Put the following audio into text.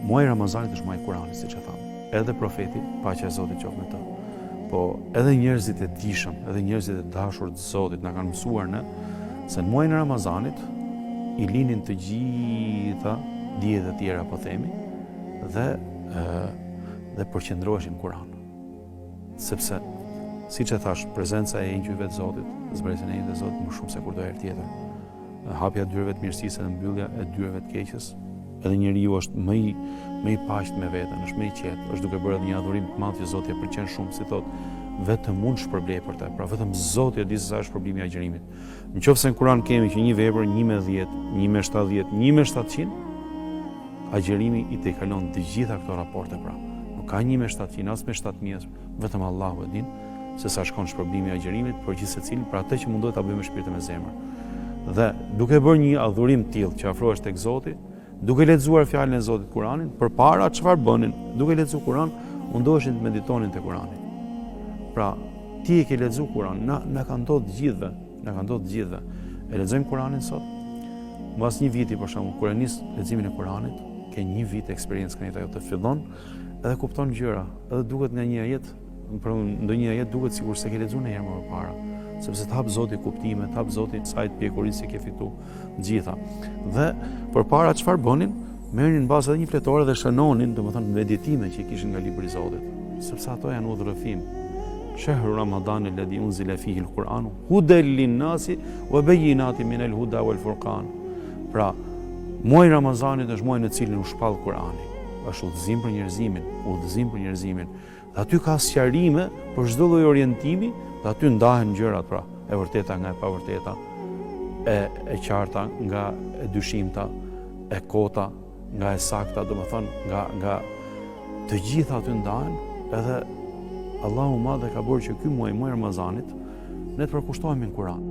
Muaji i Ramazanit është muaji i Kuranit, siç e thamë. Edhe profeti, paqja e Zotit qoftë me të. Po edhe njerëzit e dijshëm, edhe njerëzit e dashur të Zotit na kanë mësuar ne se në muajin e Ramazanit i linin të gjitha dijet e tjera, po themi, dhe ë dhe përqendroheshin në Kur'an. Sepse siç e thashë, prezenca e engjëjve të Zotit, zbresin engjëjt e Zotit më shumë se kurdoherë tjetër. Hapja e dyerve të mirësisë dhe mbyllja e dyerve të keqes, edhe njeriu është më i më i paqtë me veten, është më i qetë, është duke bërë edhe një adhurim të madh që Zoti e pëlqen shumë, si thotë, vetëm unë shpërblej për të. Pra vetëm Zoti e di se sa është shpërblimi i agjërimit. Në qoftë se në Kur'an kemi që një vepër 1 me 10, 1 me 70, 1 me 700, agjërimi i tejkalon të gjitha këto raporte pra. Nuk ka 1 me 700, as me 7000, Vetëm Allahu e din se sa shkon shpërblimi i agjërimit për gjithsecilin, për atë që mundohet ta bëjë me shpirt e me zemër. Dhe duke bërë një adhurim të tillë që afrohesh tek Zoti, duke lexuar fjalën e Zotit Kur'anin, përpara çfarë bënin, duke lexuar Kur'an, mundoheshin të meditonin te Kur'ani. Pra, ti e ke lexuar Kur'an, na na ka ndodhur të gjithëve, na ka ndodhur të gjithëve. E lexojmë Kur'anin sot. Mbas një viti për shembull, kur e nis leximin e Kur'anit, ke një vit eksperiencë nga jeta jote fillon edhe kupton gjëra, edhe duket nga një ajet, për ndonjë ajet duket sikur s'e ke lexuar ndonjëherë më përpara, sepse të hap Zoti kuptime, të hap Zoti sajë të pjekurisë që ke fitu të gjitha. Dhe përpara çfarë bënin? Merrnin në bazë edhe një fletore dhe shënonin, domethënë meditime që i kishin nga libri i Zotit, sepse ato janë udhërrëfim. Shehru Ramadan alladhi unzila fihi al-Quran hudan lin-nasi wa bayyinatin min al-huda wal-furqan. Pra, muaji i Ramazanit është muaji në të cilin u shpall Kurani. Është udhëzim për njerëzimin, udhëzim për njerëzimin. Dhe aty ka sqarime për çdo lloj orientimi, dhe aty ndahen gjërat, pra, e vërteta nga e pavërteta, e e qarta nga e dyshimta, e kota nga e sakta, domethënë nga nga të gjitha aty ndahen, edhe Allahu i Madh e ka bërë që ky muaj, muaji i Ramazanit, ne të përkushtohemi në Kur'an.